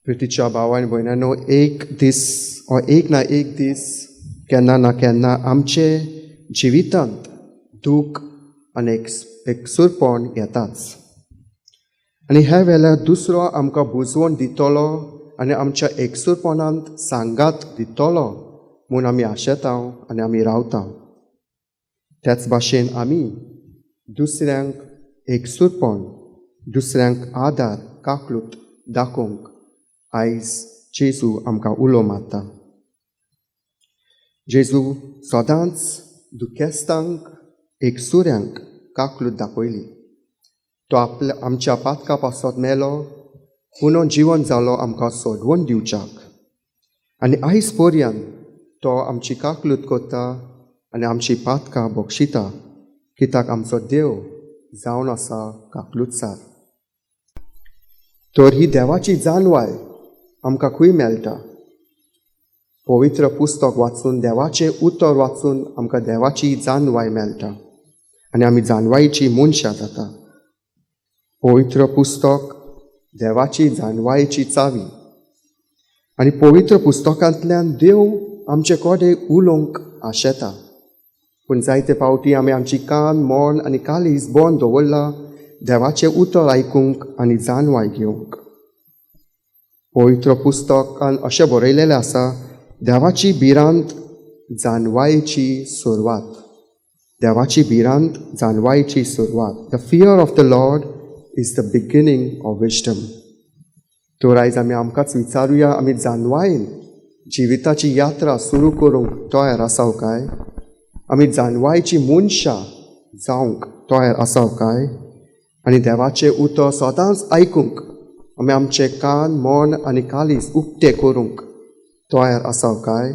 प्रितीच्या भाव आनी भयणांनो, एक दीस ओ एक ना एक दीस, केन्ना ना केन्ना आमचे जिवितांत दूख आनी एकसुरपण येताच आनी ह्या वेळार दुसरो आमकां बुजवण दितलो आनी आमच्या एकसुरपणांत सांगात दितलो म्हूण आमी आशेता आनी आमी रावता. त्याच भाशेन आमी दुसऱ्यांक एकसुरपण, दुसऱ्यांक आदार, काकलूत दाखोवंक आयज जेजू आमकां उलो मारता. जेजू सदांच दुखेस्तांक, एकसुऱ्यांक काकलूत दाखयली. तो आपल्या आमच्या पातका पासत मेलो, पुनः जिवन जालो आमकां सोडवून दिवच्याक आनी आयज पर्यंत तो आमची काकलूत करता आनी आमची पातकां बक्षिता, कित्याक आमचो देव जावन आसा काकलूतसार. तर ही देवाची जानवाय आमकां खंय मेळटा? पवित्र पुस्तक वाचून, देवाचें उतर वाचून आमकां देवाची जानवाय मेळटा आनी आमी जानवायेची मनशां जाता. पवित्र पुस्तक देवाची जानवायेची चावी आनी पवित्र पुस्तकांतल्यान देव आमचे कडेन उलोवंक आशेता. पूण जायते फावटी आमी आमची कान, मन आनी काळीज बंद दवरला देवाचें उतर आयकूंक आनी जानवाय घेवंक. पवित्र पुस्तकान अशें बरयलेलें आसा, देवाची भिरांत जानवायेची सुरवात. देवाची भिरांत जानवायेची सुरवात. The fear of the Lord is the beginning of wisdom. तर आयज आमी आमकांच विचारुया, आमी जानवायेन जिविताची यात्रा सुरू करूंक तयार आसाव काय? आमी जानवायेची मनशां जावंक तयार आसाव काय? आनी देवाचें उतर सदांच आयकूंक आमी आमचे कान, मन आनी काळीज उक्ते करूंक तयार आसाव काय?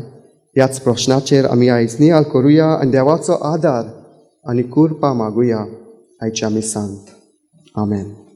ह्याच प्रश्नाचेर आमी आयज नियाळ करुया आनी देवाचो आदार आनी कृपा मागुया आयच्या मिसांत. आमेन.